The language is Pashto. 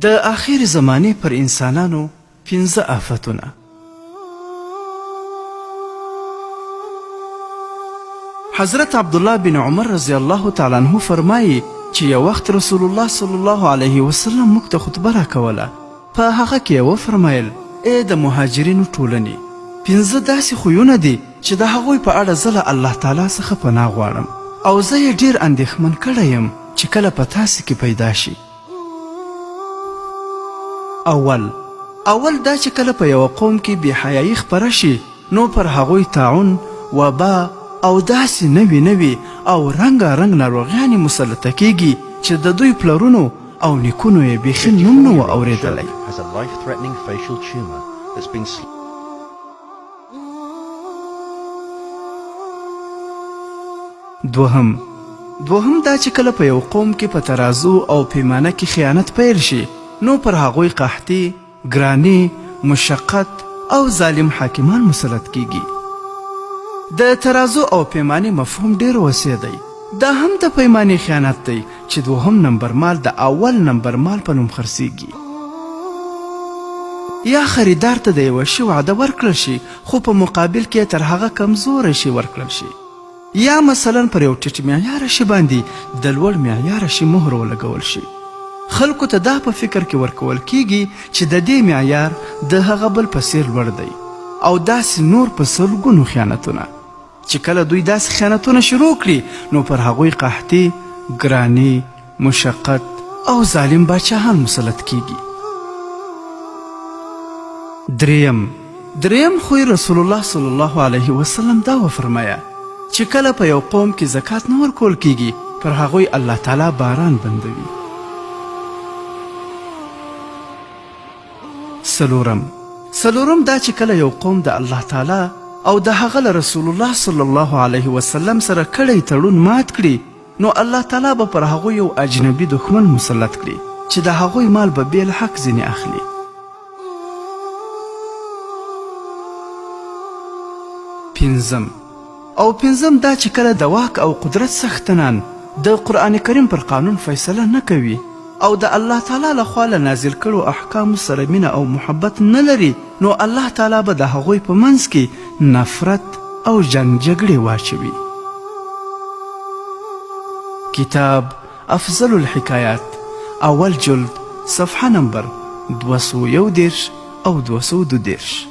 د اخرې زمانې پر انسانانو پنځه آفتونه. حضرت عبدالله بن عمر رضی الله تعالی عنه فرمایي چې یو وخت رسول الله صلی الله علیه وسلم موږ ته خطبه راکوله، په هغه کې یې وفرمایل، ای د مهاجرینو ټولنې! پنځه داسې خویونه دي چې د هغوی په اړه زه له الله تعالی څخه پناه غواړم او زه یې ډېر اندېښمن کړی یم چې کله په تاسې کې پیدا شي. اول، اول دا چې کله په یوه قوم کې بې حیايي خپره شي نو پر هغوی طاعون، وبا او داسې نوې نوې او رنګا رنګ ناروغیانې مسلطه کیږي چې د دوی پلرونو او نیکونو یې بیخي نوم نه و اورېدلی. دوهم، دوهم دا چې کله په یو قوم کې په ترازو او پیمانه کې خیانت پیل شي نو پر هغوی قحطي، ګراني، مشقت او ظالم حاکمان مسلط کیږي. د ترازو او پیمانې مفهوم ډیر وسیع دی. دا هم د پیمانې خیانت دی چې دوهم نمبر مال د اول نمبر مال په نوم خرڅیږي. یا خریدار ته د یوه شي وعده ورکړل شي خو په مقابل کې یې تر هغه کمزوری شی ورکړل شي. یا مثلا پر یو ټیټ معیاره شي باندې د لوړ معیاره شي مهر ولګول شي. خلکو ته دا په فکر کې ورکول کیږي چې د دې معیار د هغه بل په څیر لوړ دی او داسې نور په سلګونو خیانتونه. چې کله دوی داسې خیانتونه شروع کړي نو پر هغوی قحطي، ګراني، مشقت او ظالم باچاهان مسلط کیږي. دریم، دریم خوی رسول الله صلی الله علیه وسلم دا وفرمایه چې کله په یو قوم کې زکات نه ورکول کیږي پر هغوی الله تعالی باران بندوي. څلورم، څلورم دا چې کله یو قوم د الله تعالی او د هغه له رسول الله صلی الله علیه وسلم سره کړی تړون مات کړي نو الله تعالی به پر هغوی یو اجنبي دښمن مسلط کړي چې د هغوی مال به بې له حق ځینې اخلي. پنځم، او پنځم دا چې کله د واک او قدرت څښتنان د قرآن کریم پر قانون فیصله نه کوي او د الله تعالی له خوا له نازل کړو احکامو سره مینه او محبت نه لري نو الله تعالی به د هغوی په منځ کې نفرت او جنګ جګړې واچوي. کتاب افضل الحکایات اول جلد صفحه نمبر 231 او 232.